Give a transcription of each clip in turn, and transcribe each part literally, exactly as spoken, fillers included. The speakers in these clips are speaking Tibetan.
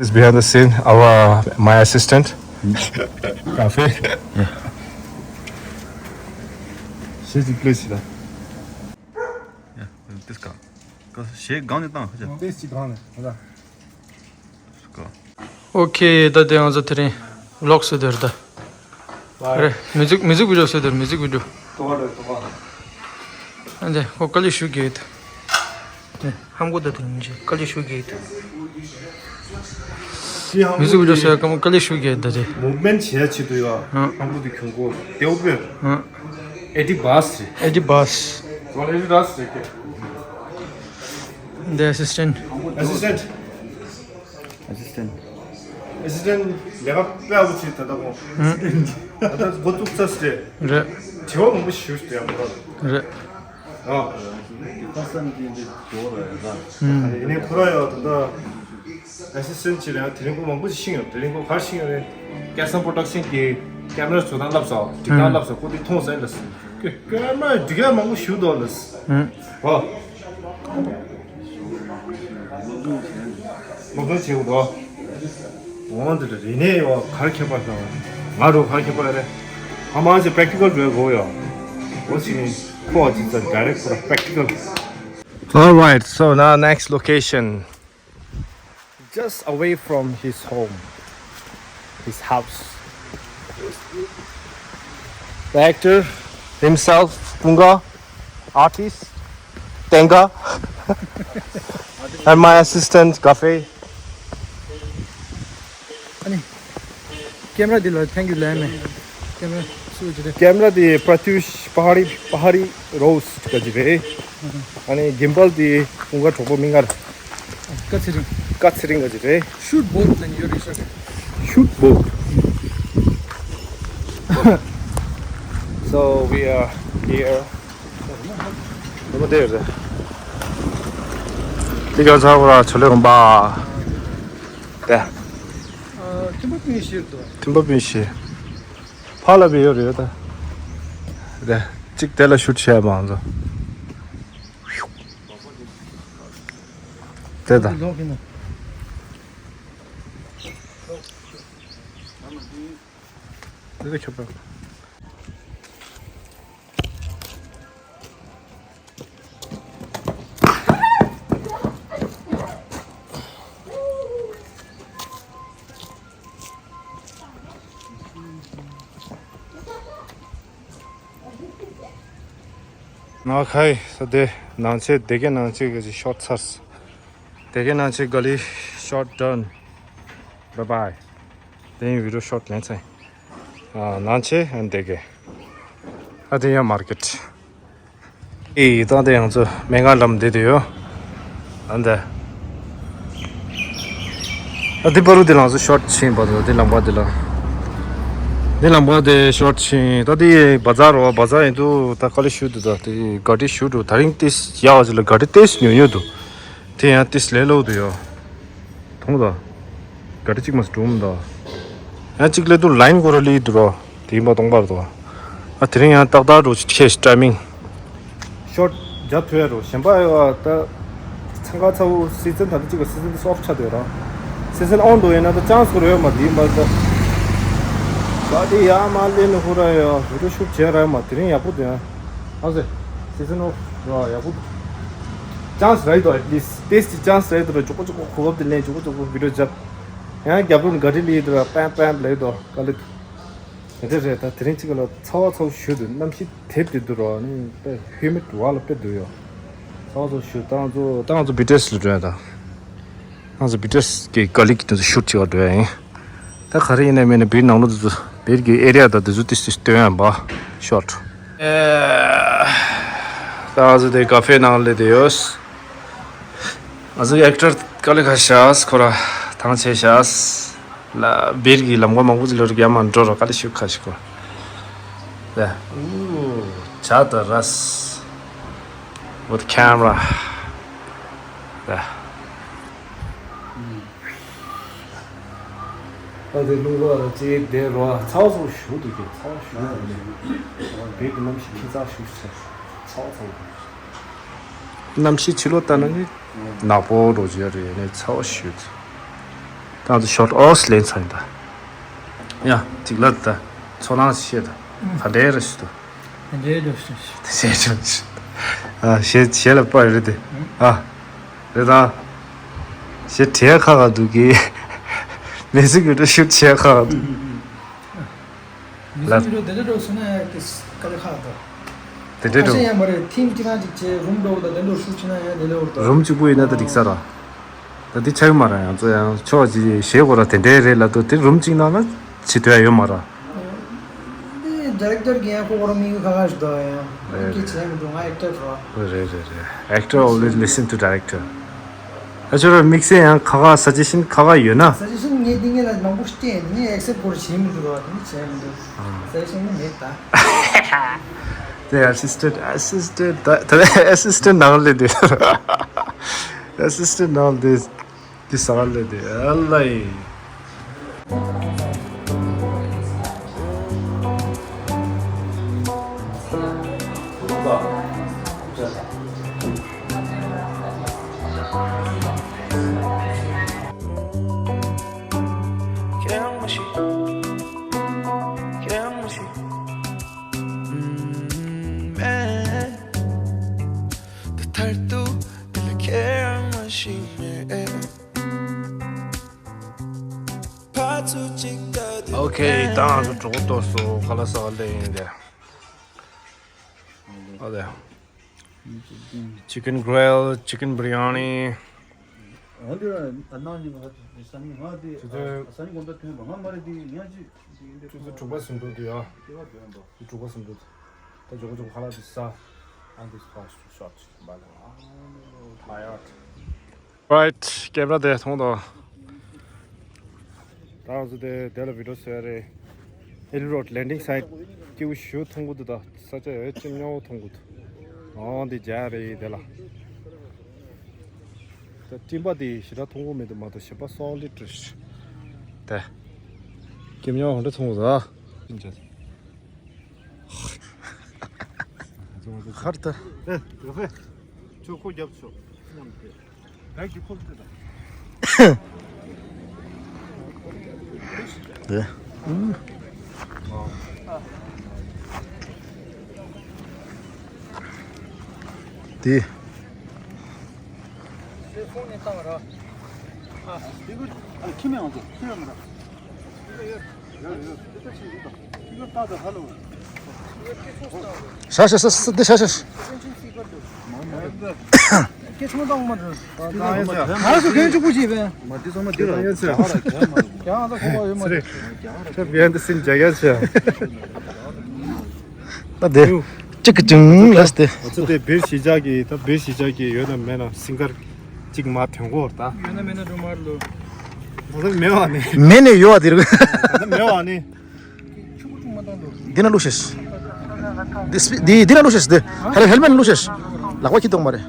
Is behind the scene, our, my assistant. Cafe. She's in place, sir. Yeah, this guy. Cause she gone it down. This is gone. ཨོ་ཁེ། ད་དེ་ང་ཚོ་དེ་རིང་ཝི་ལོག་བཟོས་དེ་རེད་ད། རེད། མིའུ་ཛིག་མིའུ་ཛིག་བི་ཌི་ཡོ་བཟོས་དེ་རེད། མིའུ་ཛིག་བི་ཌི་ཡོ། ཨ་འདི་ཁོ་དཀའ་ལས་ཞུ་གི་ཡོད། ནས་ཧམ་གོ་ད་དེ་མི་བྱེད། དཀའ་ལས་ཞུ་གི་ཡོད། མིའུ་ཛིག་བི་ཌི་ཡོ་བཟོས་དཀའ་མོ་དཀའ་ལས་ཞུ་གི་ཡོད་ད་དེ། མུབ་མེན་ཊི་བྱེད་ཡ་ཆེད་དུ་ཡོད། ཧང་ཧང་གོ་དེ་གྱོང་གོ་དེའུ་པེ། ཧང་། ཨེ་ཌི་བཱས་རེད། ཨེ་ཌི་བཱས། ཨེ་ཌི་བཱས་རེད་ཀྱེ། འདི་ཨེ་སི་སི་ཊེན་ཊི། ཨེ་སི་སི་ཊེན་ཊི། Assistant. Assistant ལས་ཀ་དཔེ་ཡག་པོ་བྱེད་ད་ལྟ་ཁོང་། ད་ལྟ་འགོ་བཙུགས་ཚར་རེད། རེད། དྲི་བ་མང་པོ་ཞུ་བསྡད་ཡག་ཁོ་རང་རེད། ཨ། ཁ་སང་གི་འདི་འགྲོ་ར་ཡ་ད། ཡིན་ནའི་ཁོ་རང་ཡང་ད་ལྟ་assistant བྱེད་ལ་ཡང་དེ་རིང་ཁོ་མང་པོ་ཞིག་ཤེས་ཡོད། དེ་རིང་ཁོ་ག་རེ་ཤེས་ཡོད་རེད། སྐལ་བཟང་པོ་ཌག་ཤན་གྱི་ཀེམ་ར་བཟོ་སྟངས་བསླབས་སོང་། སྒྲིག་སྟངས་བསླབས་སོང་། ཁོ་འདི་མཐོང་ས་ཡིན་ལ། ཀེམ་ར་སྒྲིག་ཡག་མང་པོ་ཞུ་འདུག་ལ། ཨོ། སློབ་སྦྱོང་བྱེད་དགོས་འདུག་འོང་དེ་རེད་ནས་ཡོད། གར་ཁྱད་པར་དང་། ང་རུ་གར་ཁྱད་པར་རེད། ཨ་མ་ཅི་practical འགྲོ་དགོས་ཡོད། འོ་ཅི་ནི་ཁོ་ཅི་ཙམ་direct for practical. All right, so now next location. Just away from his home, his house. The actor himself, Kunga, artist, Tenga, and my assistant, Cafe. ཨ་ནི། ཀེམ་ར་འདི་ལ་thank you ལན་མེད། ཀེམ་ར་སུ་ཅི་རེད། ཀེམ་ར་འདི་པྲ་ཏུས་པ་ཧ་རི་པ་ཧ་རི་རོ་སི་ག་ཅི་རེད། ཨ་ནི་གིམ་བལ་འདི་ཀུན་དགའ་གྲོགས་པོ་མིང་ངར། ཀ་ཚེ་རིང་། ཀ་ཚེ་རིང་ག་ཅི་རེད། Shoot both, then you research. Shoot both. So we are here. ལོ་མ་དེ་རེད། འདི་ག་ཚ་བ་ར་ཆོ་ལེ་རོམ་པ། དེ། ཨ། ཐིམ་པ་པིན་ཤེར་དོ། ཐིམ་པ་པིན་ཤེར། ཕ་ལ་བི་ཡོ་རེད་ད། དེ། གཅིག་དེ་ལ་ཤུ་ཊི་བྱས་མང་ཚོ། དེ་ད། ལོག་གི་ན། དེ་ད་ཁྱོད་པ། ང་ཁའི་ས་དེ་ནང་ཆེ་དེ་གའི་ནང་ཆེ་གི་ཤོར་ཚར། དེ་གའི་ནང་ཆེ་ག་ལི་ཤོར་ཌན། བའི་བའི། དེ་ཡིན་བི་ཌི་ཡོ་ཤོར་ལེན་ཚེ། ཨ། ནང་ཆེ་ཨན་དེ་གའི། ཨ་དེ་ཡང་མར་ཀེ་ཊི། ཨེ་ད་དེ་ཡང་ཚོ་མེ་ང་ལམ་དེ་དེ་ཡོ། ཨ་འདི། ཨ་དེ་པ་རུ་དེ་ལང་ཚོ་ཤོར་ཕྱིན་པ་དེ་ལམ་པ་དེ་ལ། དེ་ལམ་པ་དེ་ཤོར་ཕྱིན། ད་དེ་བ་ཛར་རོ་བ་ཛར་ཡིན་དུ་ད་ག་ལེ་ཤུ་དུ་ད་དེ་ག་དེ་ཤུ་དུ་ད་རིང་ཏིས་ཡག་ཅིག་ལ་ག་དེ་ཏིས་ཉོ་ཉོ་དུ། དེ་ཡང་ཏིས་ལེ་ལོ་དུ་ཡོ། མཐོང་ད། ག་རེ་གཅིག་མ་སྒྲུང་ད། ཡང་གཅིག་ལས་དུ་ལའིན་གོ་ར་ལི་དུ་རོ། དེ་ཡིན་པ་སྟོང་པར་དོ། ཨ་དེ་རིང་ཡང་ཏག་ཏག་འགྲོ་ཆེ་ཊའི་མིང་། ཤོར་རྒྱབ་ཐུ་ཡ་རོ་གཞན་པ་ཡོ་ད། ཚང་ཀ་ཚ་བོ་སི་ཛན་ད་ལྟ་གཅིག་ག་སི་ཛན་དུ་སོབ་ཆ་དུ་ཡ་རོ། སི་ཛན་ཨོན་དུ་ཡིན་ན་ད་ཅང་སུ་རོ་ཡོ་མ་དེ་ཡིན་པ་ད། ག་དེ་ཡ་མ་ལེན་ནི་ཧུ་ར་ཡོ་བི་ཌི་ཡོ་ཤུ་ཊི་བྱས་ར་ཡོ་མ་དེ་རིང་ཡག་པོ་དུ་ཡ། ཨ་ཟེ། སི་ཛན་ཨོཕ་ར་ཡག་པོ་དུ། ཅང་སུ་ར་ཡི་དོ་ཨེ་ཊི་ལིསི་ཊི་ཏེ་སི་ཊི་ཅང་སུ་ར་ཡི་དོ་ར་ཅོ་ཀོ་ཅོ་ཀོ་ཁོ་བབ་དེ་ལེན་ཅོ་ཀོ་ཅོ་ཀོ་བི་ཌི་ཡོ་རྒྱབ། ཡང་རྒྱབ་རུང་ག་ཏི་ལི་དུ་ར་པན་པན་ལེ་དོ་ག་ལེ་དུ། དེ་འདྲ་རེད་ད་དེ་རིང་གཅིག་ལ་ཚ་བ་ཚ་བོ་ཞུ་དུ་གནམ་གཤིས་དེབ་དེ་དུ་ར་ནི་དཔེ་ཧུ་མིད་བ་ལ་དཔེ་དུ་ཡོ། ཚ་བ་ཚ་བོ་ཞུ་ཏང་ཚོ་ཏང་ཚོ་བི་ཊི་ཨེ་སི་ལ་འགྲོ་ཡ་ད། ང་ཚོ་བི་ཊི་ཨེ་སི་གི་ག་ལིག་དེ་ཚོ་ཤུ་ཊི་བྱེད་པར་འགྲོ་ཡ་ཡིན། ད་ག་རེ་ཡིན་ན་མིན་ན་བིར་ནང་ལོགས་དེ་ཚོ་བིར་གི་ཨེ་རི་ཡ་དང་དེ་ཚོ་ཏིས་ཏིས་སྟོན་ཡ་འབའ་ཤོར། ཨེ། ད་ང་ཚོ་དེ་ཀ་ཕེ་ནང་སླེབས་བསྡད་ཡོད། ང་ཚོ་ཨེག་ཊར་དཀའ་ལས་ཁག་ཤག་ཁོ་ར་ཐང་ཆད་ཤག་ལ་བིར་གི་ལམ་ཁ་མང་པོ་ཅིག་ལ་རྒྱ་མ་འགྲོ་ར་དཀའ་ལས་ཤུགས་ཁག་ཤིག་ཁོ། ད། ཨུ། ཇ་ད་རས། With camera. ད། ཨ་དེ་ལུང་པ་ལ་ཅིག་བསྡད་རོགས། ཚ་བ་ཚ་བོ་ཞུ་འདུག་གི། ཚ་བ་ཞུ་འདུག་གི། བོད་ཀྱི་གནམ་གཤིས་ཁྱད་མཚར་ཞིག་ཚ་བ་ཚ་བོ། གནམ་གཤིས་ཕྱི་ལོགས་ལྟ་ན་ནི་ནག་པོ་འགྲོ་གི་རེད་ནས་ཚ་བ་ཞུ་འདུག་ད་ང་ཚོ་ཤོར་ཨོས་ལེན་ཚར་ཡིན་ད། ཡ་ཅིག་ལ་ད་ཚོར་སྣང་ཞིག་བཤད་ད། ག་འདྲའི་རེད་ཞུ་ད། ག་འདྲའི་རེད་ཞུ་ད། ཞེ་ཅང་ཞུ། ཨ་ཞེ་ཞེ་ལ་པ་རེད་དེ། ཨ་རེད་ད། ཞེ་དྲན་ཁ་ཁ་འདུག་གི། མི་ཚེ་གི་འགྲོ་ཤུགས་ཆེ་ཁ་ཁ་འདུག་མི་ཚེ་མི་འགྲོ་དེ་འདྲ་འགྲོ་སོང་ན་ཡང་དེ་དཀའ་ལས་ཁག་འདུག་དེ་འདྲ་ཁ་ཤས་འགྲོ། ཡང་མ་རེད། ཐིམ་གཅིག་རང་གཅིག་བྱས་རུམ་འགྲོ་དང་དེ་འགྲོ་ཤུགས་ཆེ་ན་ཡང་དེ་འདྲ་འོར་འདུག་རུམ་གཅིག་པུ་ཡིན་ན་ད་འགྲིག་ས་ར། ད་འདི་ཆགས་ཀྱི་མ་རེད། ང་ཚོ་ཡང་ཕྱོགས་ཅིག་ཞེ་གོ་ར་དེ་འདྲའི་རེད་ལབ་དུས་དེ་རུམ་གཅིག་ནང་ན་བྱེད་ཐུབ་ཡ་ཡོད་མ་ར། འདི་ཌའི་རེག་ཊར་གི་ཡང་ཁོ་ཁོ་རང་དམིགས་ཡུལ་ཁ་ཁ་ཞིག་འདུག་ཡང་། རེད་ཁྱེད་བྱས་མི་འདུག་ང་ཨེག་ཊར་རོ། རེད་རེད་རེད། Actor always listen to director. ཨ་ཅོ་ར་དམིགས་བསལ་ཡང་ཁ་ཁ་སཱ་ཇེ་ཤན་ཁ་ཁ་ཡོད་ན། སཱ་ཇེ་ཤན་ངས་འདི་ངས་ལ་མང་པོ་སྟེ་ངས་ཨེག་སེབ་སྐོར་བྱེད་མི་འདུག་རོ། དེ་ནི་བྱས་མི་འདུག་སཱ་ཇེ་ཤན་ནི་མེད་ད། དེ་ཨ་སི་སི་ཊེན་ཊི་ཨ་སི་སི་ཊེན་ཊི་ད་ད་ཨ་སི་སི་ཊེན་ཊི་ནང་ལས་དེ། ཨ་སི་སི་ཊེན་ཊི་ནང་ལས་དེ། འདི་ཟ་ལེ་དེ་ཨ་ལ་ཡི། ཨོ་ཁེ། ད་ང་ཚོ་གྲོགས་ཏོག་སོ་ཁ་ལག་ཟ་བ་སླེབས་ཡིན་ཏེ། ཨ་ལེ། Chicken grill, chicken biryani. ཨ་འདི་ཨ་ནང་ནི་ང་ས་ནི་ང་དེ་ཨ་ས་ནི་གོམ་པ་ཐོན་པ་ང་མ་རེད་དེ་ཉག་ཅིག་དེ་འདི་ཆུ་ཚོད་དྲུག་པ་ཟིན་འགྲོ་དུས་ཡ། དེ་བ་དོན་པ། དྲུག་པ་ཟིན་འགྲོ་དུས། ད་མགྱོགས་མགྱོགས་ཁ་ལག་དེ་ཟ། ཨ་འདི་ཕར་ཤོར་ཅིག་བ་ལ། Tired. Right, camera དེ་མཐོང་དང་། ད་ང་ཚོ་དེ་དེ་ལ་video བཟོས་རེད། Hill Road landing site སྐྱིད་པོ་ཞེ་པོ་མཐོང་གི་འདུག་ད་ས་ཆ་ཡོད་ཅིག་སྙན་པོ་མཐོང་གི་འདུག་ཨང་དེ་རྒྱ་རེད་དེ་ལ། ད་སྤྲིན་པ་དེ་ཞེ་དྲག་མཐོང་གི་མི་འདུག་མ་གཏོགས་ཞེ་པོ་solid རེད། དེ་སྐྱིད་སྙན་པོ་ག་འདྲ་མཐོང་གི་འདུག་ཨ། ཁར་ད། ཨེ། ཡོད་པས། ཁྱོད་ཁོ་རྒྱབ་ཆོག་མཉམ་དེ། བེག་གི་ཁོ་ལྟ་ད། དེ། དེ། ཁྱི་མེད་འོང་ཚེ་ཁྱི་ཡོད་མ་རེད། ཤ་ཤ་ཤ་ཤ་འདི་ཤ་ཤ་ཤ། ང་ཚོ་གན་གཅིག་པུ་བྱེད་པས། ཡང་ང་ཚོ་གོ་བ་ཡོད་མ་རེད། ད་བེན་དུ་སིན་རྒྱ་རྒྱ་ཆེ། ད་དེ་གཅིག་གི་ཅུང་ལས་ཏེ། ང་ཚོ་དེ་བེར་གཞིས་ཆགས་ཀྱི་ད་བེར་གཞིས་ཆགས་ཀྱི་ཡོད་ན་མེད་ན་སིང་གར་གཅིག་མ་ཐོན་གོ་ད། ཡོད་ན་མེད་ན་འགྲོ་མ་རེད་ལོ། ང་ཚོ་མེད་བ་ནི། མེད་ནས་ཡོད་བ་དེ་རུ། ད་མེད་བ་ནི། འདི་ན་བླུགས་ཤེས། འདི་སྤི་འདི་འདི་ན་བླུགས་ཤེས་འདི། ཧེལ་ཧེལ་མེད་བླུགས་ཤེས། ལག་པ་ཁྱི་གཏོང་མ་རེད།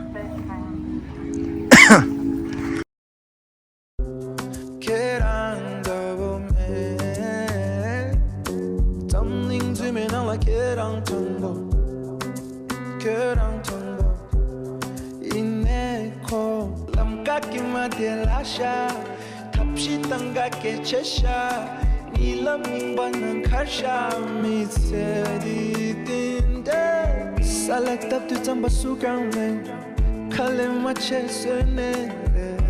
ཁྱེད་རང་འདྲ་བོ་མེད། འཛམ་གླིང་འཛུལ་མའི་ནང་ལ་ཁྱེད་རང་དང་པོ། ཁྱེད་རང་དང་པོ། ཡིན་ནའི་ཁོ་ལམ་ཀ་གི་མ་དེ་ལ་ཤ། ཐབས་ཤེས་དང་ག་གེ་ཆེ་ཤ། གཉིད་ལམ་རྙིང་པ་ནང་ཁར་ཤ། མི་ཚེ་འདི་དེ་འདྲ། ས་ལ་བཏབ་དུས་རྩམ་པ་སུ་གང་མེད། ཁ་ལས་མ་ཆད་བཟོས་ནས་རེད།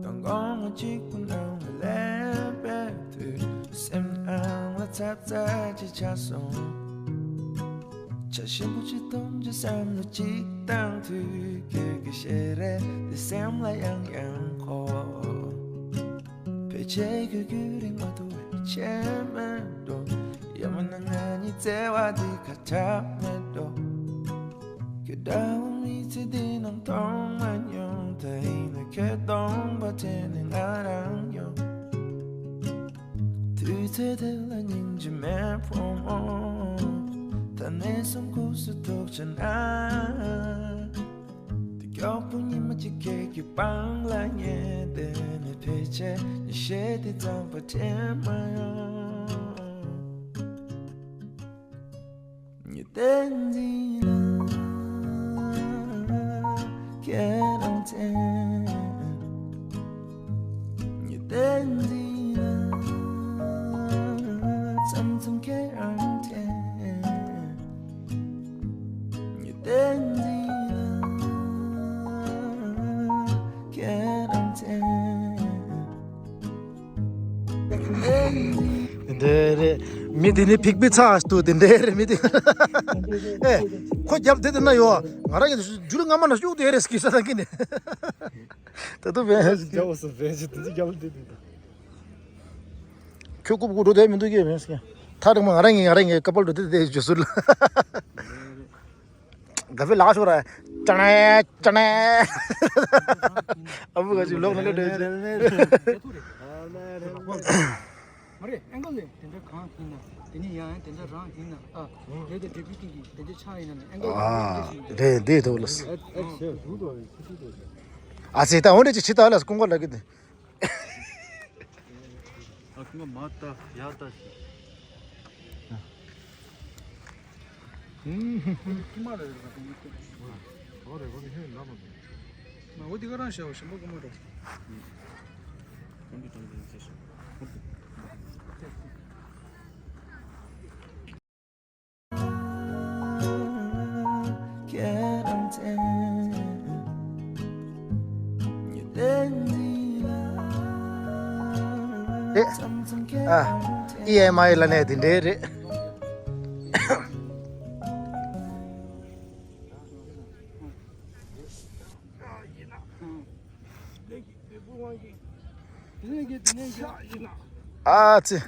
མདང་དགོང་གཅིག་པུ་ནང་ལ་སླེབས་པའི་དུས། སེམས་ནང་ལ་ཚ་ཚ་ཅིག་ཆགས་སོང་། བྱ་ཞིམ་པོ་ཅིག་འཐུང་རྒྱུ་བསམ་བློ་ཅིག་བཏང་དུས། ཁྱོད་ཀྱི་ཞལ་རས་འདི་སེམས་ལ་ཡང་ཡང་འཁོར། ཕལ་ཆེར་ཁྱོད་ཁྱོད་རིང་མ་ཐུབ་པའི་ཆད་མེད་འགྲོ། ཡང་མིན་ན་ང་གཉིས་བརྩེ་བ་འདི་ཁ་གྲག་མེད་འགྲོ། དགྲ་བོ་མི་ཚེ་འདི་ནང་མཐོང་མ་མྱོང་། ད་ཡིན་ན་ཁྱོད་སྟོང་པ་དྲན་ནས་ང་རང་ཡོང་། དུས་ཚོད་དེ་ལ་སྙིང་རྗེ་མེད་ཕོ་མོ། ད་ནས་བཟུང་ཁུག་སུ་ཐུག་བྱ་ན། དེ་མགྱོགས་པོ་ཉི་མ་གཅིག་ཁྱེད་ཀྱི་པང་ལ་ཉལ་ཏེ་ནས་ཕལ་ཆེར་ཉི་ཤེལ་དེ་ཙམ་པ་དྲན་མ་ཡོང་། ཉི་ཟླ་འདི་ལ་ཁྱེད་རང་དྲན། ཉི་ཟླ་འདི་ལ་མཚམས་མཚམས་ཁྱེད་རང་དྲན། ཉི་ཟླ་འདི་ལ་ཁྱེད་རང་དྲན། དེ་འདྲ་རེད། མི་དེ་ནི་ཕིག་པི་ཚ་ཨ་སྟུ་དེ་འདྲ་རེད། མི་དེ། ཨེ། ཁོ་རྒྱབ་དེ་དེ་ན་ཡོད། ང་རང་གི་འཇུ་རུ་ང་མ་ན་ཤུགས་དེ་རེད་སྐྱིད་ས་དང་གི་ནི། ད་དུ་བས། རྒྱབ་སོ་བས་ཅི་དེ་ཅི་རྒྱབ་དེ་དེ་དེ། ཁྱོད་རྐུབ་ཀུ་འགྲོ་དེ་མི་འདུག་གི་མེད་སྐྱིད། ཐག་རིང་མོ་ང་རང་གི་ང་རང་གི་ཀ་པལ་འགྲོ་དེ་དེ་འཇུ་སུ་ལ། ག་ཕེ་ལག་ཤོར་ར། ཅ་ནེ་ཅ་ནེ། ཨ་བུ་ག་ཅིག་ལོག་ནས་ལོག་འདྲ་ཅིག། མ་རེད། ཨེང་གལ་ལས་དེ་འདྲ་གང་ཡིན་ན། དེ་ནི་ཡང་དེ་འདྲ་རང་ཡིན་ན། ཨ། རེད་དེ་འབྲས་བུ་ཀིང་གི་དེ་འདྲ་ཆགས་ཡིན་ན་ནི་ཨེང་གལ་ཨ། རེད་འདི་ཐོག་ལ། ཨ་ཙི་ད་འོན་ཏེ་ཅི་ཆི་ད་ལ་ཀུན་གོ་ལ་གི་དེ། ཨ་ཁུ་མ་ལྟ་ཡག་ལྟ་ཞིག་ཁུ་མ་རེད་རེད་པ། ཁུ་མ་རེད། འོ་རེད་འོ་རེད། ཧེ་ལ་མ་འདུག་མ་འོ་འདི་ག་རང་ཤ་བ་ཞིམ་པོ་ཁུ་མ་རེད། ཨེ། ཨ། ཨི་ཨེམ་ཨའི་ལ་ནས་དེ་འདྲའི་རེད། ཨ་ཙི།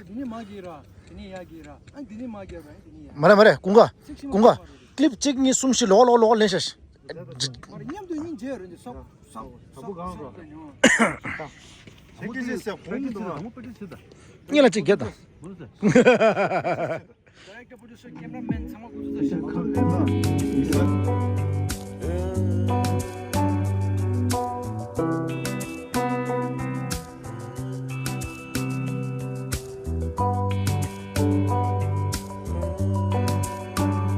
མ་རེད་མ་རེད། ཀུན་དགའ། ཀུན་དགའ། ཀླིབ་གཅིག་གཉིས་གསུམ་བཞི་ལོག་ལོག་ལོག་ལེན་ཤ་ཤི། མཉམ་དུ་གཉིས་མཇལ་རེད་འདི་སོག་སོག་སོག་སོག་གཉིས་ལ་གཅིག་བརྒྱབ་དང་། Director, producer, cameraman ཚང་མ་ཁོ་ཚོ་ཚོ་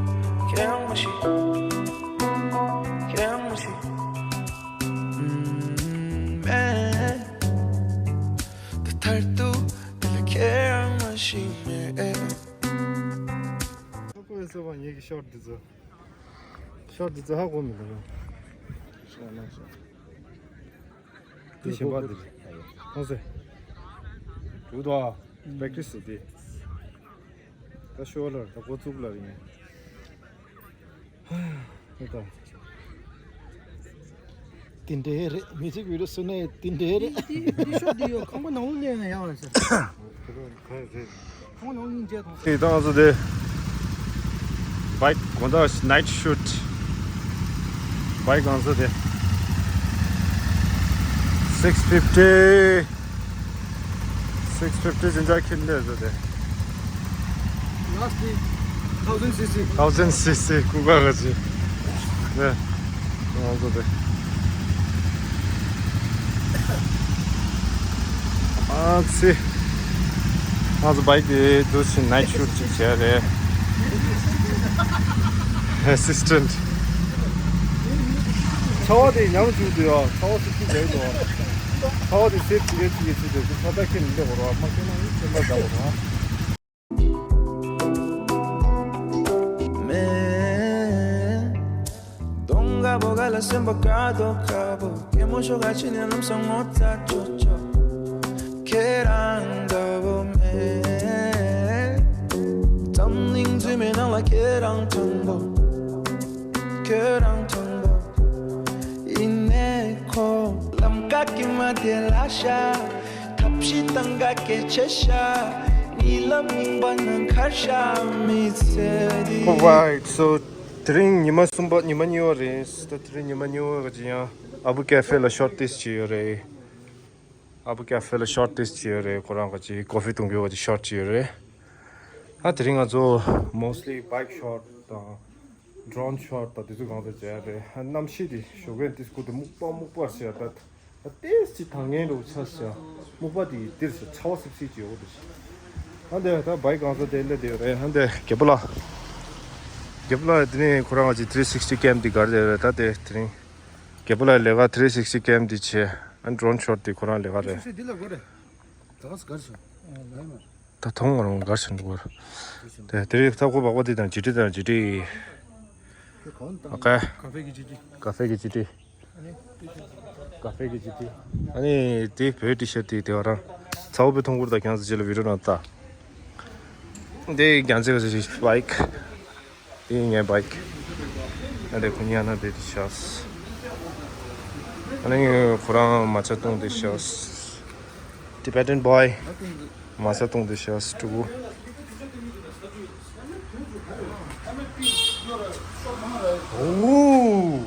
ཞིག་ཁྱེད་རང་མ་ཤི། ཁྱེད་རང་མ་ཤི། ཨུམ། མེད། ད་མཐར་ཐུག་དེ་ལ་ཁྱེད་རང་མ་ཤི་མེད། ཧ་གོ་ཡ་སོ་བ་ངེད་ཀྱི་ཤོར་འདི་ཚོ། ཤོར་འདི་ཚོ་ཧ་གོ་མི་འདུག་ཤོར་ན་ཤོར། དེ་གཞན་པ་འདི་རེད། ཧོ་སེ། འགྲུབ་དོ། པེག་ཊི་སི་དེ། ད་ཤོར་ལ་ད་འགོ་བཙུགས་ལ་ཡིན། ཧ་ད། དེ་འདྲའི་རེད། མི་ཚེ་བི་ཌི་ཡོ་བཟོ་ནས་དེ་འདྲའི་རེད། དེ་དེ་ཤོག་དེ་ཡོད། ཁང་པ་ནང་ལོགས་སླེབས་ན་ཡག་རེད་ཟེར། ཁང་པ་ནང་ལོགས་སླེབས་མཇལ་ཐུབ། དེ་ད་ང་ཚོ་དེ་བའིཀ་དགོང་དག་ནའིཊ་ཤུཊ། བའིཀ་ང་ཚོ་དེ་སིགས་ཕིབ་ཊི། སིགས་ཕིབ་ཊི་ཅན་ཅག་ཁྱེར་འདོད་བཟོ་དེ། Last day, thousand C C. Thousand C C ཀུ་ཀ་ག་ཅི། ནེ། ང་ཚོ་དེ། ཨ་ཙི། ང་ཚོ་བའིཀ་དེ་འདུག་ཕྱིན་ནའིཊ་ཤུཊ་ཅིག་བྱས་རེད། ཨེ་སིས་ཊེན་ཊི། ཚ་བ་དེ་ཉམས་བཅུག་དུས་ཡོད། ཚ་བ་སུ་ཅིག་བྱས་འདུག་ཚ་བ་དེ་སེབ་བྱེད་ཀྱི་ཅིག་གི་ཅིག་དེ་ཚ་ཚ་ཁྱེར་ནས་སླེབས་དགོས་རེད་བ། མ་ཁྱེར་ན་ཡང་སེམས་པ་འདྲ་བོ་རེད་བ། མེད། གདོང་དཀར་པོ་ག་ལ་སེམས་པ་དཀར་མདོག་དཀར་པོ། སྐྱེད་མོས་ཚོར་ག་ཕྱི་ནས་ལམ་སང་ངོ་ཚ་ཅོག་ཅོག་ཁྱེད་རང་འདྲ་བོ་མེད། འཛམ་གླིང་རྫུན་མའི་ནང་ལ་ཁྱེད་རང་དང་པོ། ཁྱེད་རང་དང་པོ། ཡིན་ནའི་ཁོ་ལམ་ཀ་གི་མ་དེ་ལ་ཤ། ཐབས་ཤེས་བཏང་ག་སྐད་ཆ་ཤ། གཉིད་ལམ་ཡིན་པ་ན་ཁར་ཤ་མི་ཚེ་འདི། Alright, so དེ་རིང་ཉི་མ་གསུམ་པ་ཉི་མ་གཉིས་པ་རེད། ད་དེ་རིང་ཉི་མ་གཉིས་པ་ག་ཅི་ཡང་ཨ་བུ་ཀེ་ཧྥེ་ལ་ཤོར་ཊེ་སི་ཊི་བྱས་ཡོད་རེད། ཨ་བུ་ཀེ་ཧྥེ་ལ་ཤོར་ཊེ་སི་ཊི་བྱས་ཡོད་རེད། ཁོ་རང་ག་ཅི་ཀོ་ཕི་བཏུང་རྒྱུ་ག་ཅི་ཤོཊ་བྱས་ཡོད་རེད། ཨ་དེ་རིང་ང་ཚོ་མོ་སི་ལི་བྷའིཀ་ཤོཊ་དང་། ཌོ་རོན་ཤོཊ་དང་དེ་ཚོ་གང་ཚོད་བྱས་རེད། ཨ་གནམ་གཤིས་དེ་ཞོགས་ཀས་དེ་སྐུ་དེ་སྨུག་པ་སྨུག་པ་ཟེར་ད། ཏེས་ཅི་ཐང་ངན་རུ་ཆ་ཟེར། སྨུག་པ་དེ་ཡི་དིར་ཟེར་ཆ་བ་སིབ་སིབ་ཅི་ཡོད་དེ། ཨ་འདི་ད་བའི་གང་ས་དེ་ལས་དེ་རེད། ཨ་འདི་རྒྱལ་པོ་ལ། རྒྱལ་པོ་ལ་དེ་ནས་ཁོ་རང་གི་ཐི་རི་སིག་སི་ཊི་ཀེམ་དེ་གར་དེ་རེད། ད་དེ་དེ་རིང་རྒྱལ་པོ་ལ་ལས་ཀ་ཐི་རི་སིག་སི་ཊི་ཀེམ་དེ་བྱས། ཨ་ཌོ་རོན་ཤོཊ་དེ་ཁོ་རང་ལས་ཀ་རེད། ཤེས་འདི་ལ་གོ་རེད། ད་ག་ས་གར་སོང་། ཨ་ལ་མ། ད་མཐོང་བ་རང་གར་ཕྱིན་འདུག་གོ། དེ་དེ་རིང་ཐབ་ཁོ་སྦག་པ་དེ་དང་ཇི་ཏི་དང་ཇི་ཏི། ཨ་ཀ། ཀ་ཧྥེ་གི་ཇི་ཏི། ཀ་ཧྥེ་གི་ཇི་ཏི། ཀ་ཧྥེ་གི་ཇི་ཏི། ཨ་ནི་དེ་བོད་ཊི་ཤར་ཊི་དེ་བ་རང་ཚ་བོ་པའི་ཐོང་གུར་དང་ཁྱང་ས་ཅི་ལ་བི་ཌིའོ་ནང་ལྟ། དེ་རྒྱང་ཚད་ག་ཅི་བའིཀ། དེ་ངའི་བའིཀ། ཨ་དེ་ཁོ་གཉིས་ཨ་ན་དེ་དེ་ཤག་ཨ་ནི་ཁོ་རང་མ་ཆ་བཏུང་དེ་ཤག Tibetan boy། མ་ས་གཏོང་དེ་ཤ་སྤྲུག་གུ། ཨོ།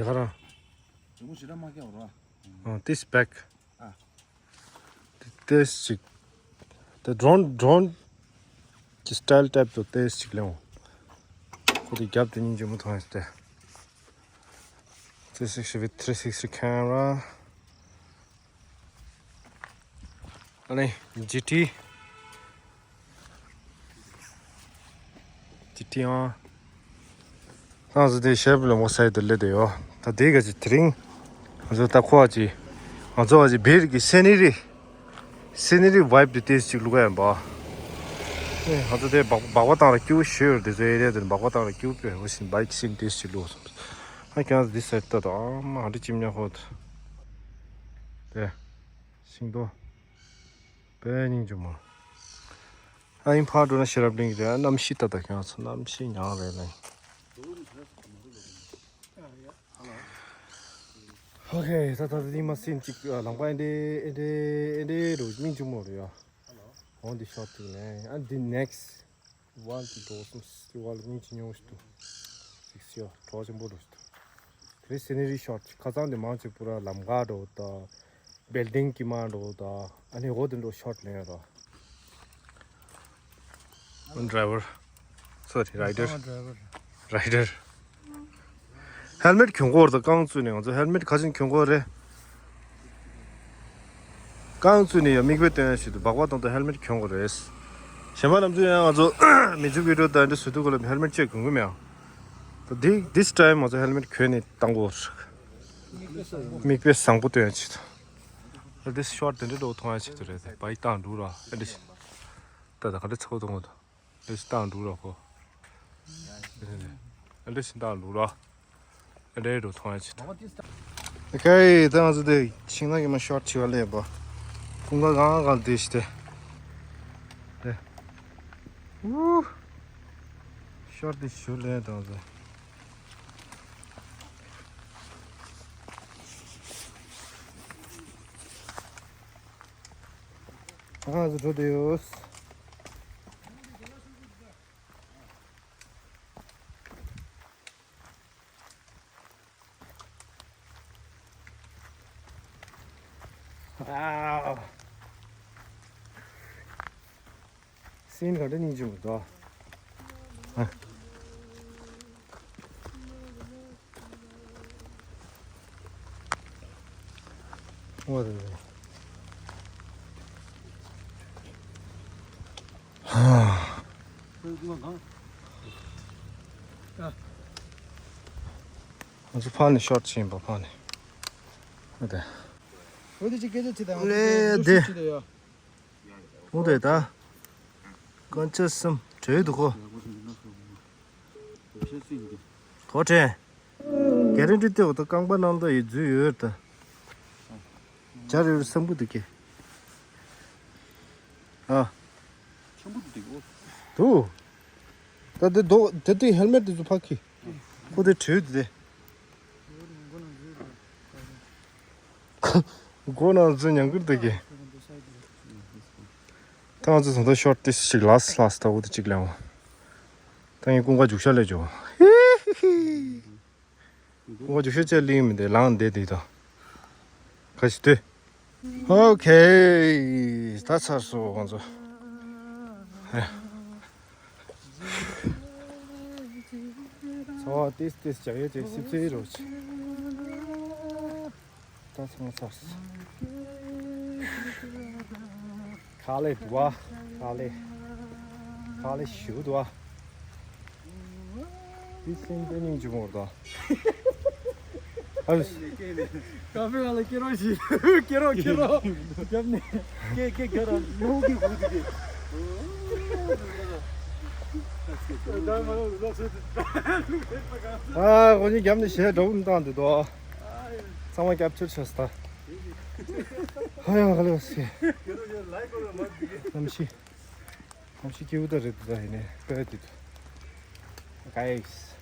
དེ་ག་རང་། ཨ། This bag. ཨ། ཏེས་ཅིག་ད་ཌོ་རོན་ཌོ་རོན་གྱི་སི་ཊའིལ་ཊའིབ་ཏུ་ཏེས་ཅིག་ལེན། ཁོ་དེ་རྒྱབ་ཏུ་སྙིང་རྗེ་མོ་མཐོང་ཡོད་དེ། Three sixty with three sixty camera. ཨ་ནི་ཇི་ཊི། ཇི་ཊི་ཨང་། ང་ཚོ་དེ་ཤེབ་ལ་མོ་སའི་དུ་སླེབས་དེ་ཡོད། ད་དེ་ག་ཅི་དེ་རིང་ང་ཚོ་ད་ཁོ་ཅི་ང་ཚོ་བ་ཅི་བེར་གི་སེ་ནི་རི། སེ་ནི་རི་བའིབ་དེ་ཏེས་ཅིག་བླུག་ག་ཡིན་པ། ཨེ་ང་ཚོ་དེ་སྦག་སྦག་པ་བཏང་ར་སྐྱིད་པོ་ཞེ་ཡོད་དེ་ཚོ་ཨེ་རིའི་དེ་སྦག་པ་བཏང་ར་སྐྱིད་པོ་དཔེ་འོ་ཞིག་བའིབ་ཀྱི་སེ་ནི་ཏེས་ཅིག་བླུག་སོང་། ཨ་ཁྱེད་ཚོ་འདི་སེ་ཏོ་དང་མ་ཧ་འདྲི་ཅིམ་ཉ་ཧོད། དེ། ཤིང་ཏོག་དཔེ་སྙིང་རྗེ་མོ། ཨ་ཡིན་ཕར་འགྲོ་ན་ཤེས་རབ་གླིང་རེད། གནམ་གཤིས་ལྟ་ད་ཁྱོད་ཚོ་གནམ་གཤིས་མྱང་རེད་ལེ། ཨོ་ཁེ། ད་ད་ད་དེ་མ་སེམས་ཅིག་ལམ་ཁ་ཨེ་འདྲེ་ཨེ་འདྲེ་ཨེ་འདྲེ་རུ་སྙིང་རྗེ་མོ་རེད་ཡ། འོང་འདི་ཤོར་ཅིག་ལེ། ཨ་འདི་next one གི་འགྲོ་སོང་སི་ཝལ་སྙིང་རྗེ་ཉུང་ཞིག་ཏུ། ཅིག་སི་ཡོ་གྲོགས་ཆེན་པོ་རུ་ཞིག་ཏུ། དེ་སེ་ནི་རི་ཤོར་ཅིག་ཁ་ཚང་དེ་མང་ཆེ་པུ་ར་ལམ་ཁ་འགྲོ་ད། བིལ་ཌིང་གི་མ་འགྲོ་ད། ཨ་ནི་འོ་དེ་འགྲོ་ཤོར་ལེན་ཡོད་ད། ཌ་རའི་ཝར། སོ་རི་རའི་ཌར། རའི་ཌར། ཧེལ་མེཊ་གྱོན་གོ་ར་ད་རྐང་བཙུགས་ནས་ང་ཚོ་ཧེལ་མེཊ་ཁ་ཆེན་གྱོན་གོ་རེད། རྐང་བཙུགས་ནས་ཡང་མིག་དཔེ་སྟོན་ཞིག་ཏུ་སྦག་སྦག་གཏོང་དུ་ཧེལ་མེཊ་གྱོན་གོ་རེད། གཞན་པ་རྣམས་ཚོ་ཡང་ང་ཚོ་མི་ཚུགས་བི་ཌིའོ་ད་འདི་བཟོ་དུས་ག་ལ་ཧེལ་མེཊ་ཅིག་གྱོན་གི་མེད་ཨང་། ད་འདི་this time ང་ཚོ་ཧེལ་མེཊ་གྱོན་ནས་བཏང་གོ། མིག་དཔེ་བཟང་པོ་སྟོན་ཞིག་ཏུ། ད་འདི་ཤོར་དེ་འདྲ་འགྲོ་མཐོང་ཡ་ཞིག་ཏུ་རེད། དེ་བའི་བཏང་འགྲོ་ར་ཨེ་འདྲ་ཞིག་ད་ད་ག་འདྲ་ཚ་བོ་གཏོང་གོ་ད། ཨེ་ཞིག་བཏང་འགྲོ་ར་ཁོ། ཨེ་འདྲ་ཞིག་བཏང་འགྲོ་ར། ཨེ་འདྲ་རུ་མཐོང་ཡ་ཅི་ད། ཨེ་ཀའི་ད་ང་ཚོ་དེ་ཤིང་ནགས་ཀྱི་མ་ཤོར་ཆེ་བ་ལས་པ། ཁུང་ཁ་གང་གང་དེ་ཞིག་དེ། དེ། ཨུ། ཤོར་དེ་ཞུ་ལས་དང་ཚོ། ང་ཚོ་འགྲོ་དེ་ཡོད། ཨའོ། སེམས་ག་འདྲ་སྙིང་རྗེ་མོ་འདུག་ཨ། འོ་དེ་རེད། ཧ། ང་ཚོ་ཕར་ནས་ཤོར་ཕྱིན་པ་ཕར་ནས། འོ་དེ། འོ་དེ་ཅིག་སྐད་ཆ་ཅིག་དང་། ལེ་དེ། ཅིག་དེ་ཡོད། མོ་དེ་ད། སྐམ་ཆ་གསུམ་བྲོས་འདུག་གོ། ཐོ་ཁྲེ། གེ་རན་ཊི་སྟེ་འོ་ད་རྐང་པ་ནང་ད་ཡི་འཛུལ་ཡོད་ད། ཇར་ཡོད་སམ་གུ་འདུག་གི། ཨ། ཆེན་པོ་འདུག་གོ། འདུག་ད་དེ་རྡོ་དེ་དུས་ཧེལ་མེཊ་དེ་ཚོ་ཕག་གི། ཁོ་དེ་བྲོས་དེ། སྒོ་ནང་འཛུལ་ཉང་ཁུར་དེ་གི། ད་ང་ཚོ་ད་ལྟ་ཤོར་ཏིས་ཞིག་ལས་ལས་ད་འོ་དེ་གཅིག་ལེན་བ། ད་ངས་ཀུན་དགའ་རྒྱུག་ཤར་ལས་འཇོག་ཧི་ཧི་ཧི། ཀུན་དགའ་རྒྱུག་ཤར་བཅས་ལིང་མི་འདེ་ལང་འདེ་དེ་ད། ག་ཞིག་ལྟོས། ཨོ་ཁེ། ད་ཚར་སོང་ང་ཚོ། ཧེ། ཚོ་ཏིས་ཏིས་ཅག་ཡོད་ཅེས་སིབ་སིབ་རོ་ཆེ། ད་ཚང་མ་ཚར་སོང་། ཁ་ལེ་དུ་བ། ཁ་ལེ། ཁ་ལེ་ཞུ་དུ་བ། དེ་སེམས་པའི་སྙིང་རྗེ་མོ་རེད་ད། ཨ་ལས། ཀ་ཧྥེ་ལ་ལ་ཀེ་རོ་ཞིག་ཀེ་རོ་ཀེ་རོ། རྒྱབ་ནས། ཀེ་ཀེ་ཀེ་རོ་ནོ་གི་ཧུ་དུ་གི། ཨ་ཁོ་གཉིས་རྒྱབ་ནས་ཞལ་འདྲ་བོ་བཏང་འདུག་དོ། ཚང་མ་རྒྱབ་སྐྱོར་བྱས་ད། ཧ་ཡང་ཧ་ལས་སི། གནམ་གཤིས། གནམ་གཤིས་སྐྱིད་པོ་ད་རེད་ད་ཡིན་ནའི་དཔེ་དེ་དུ། Guys།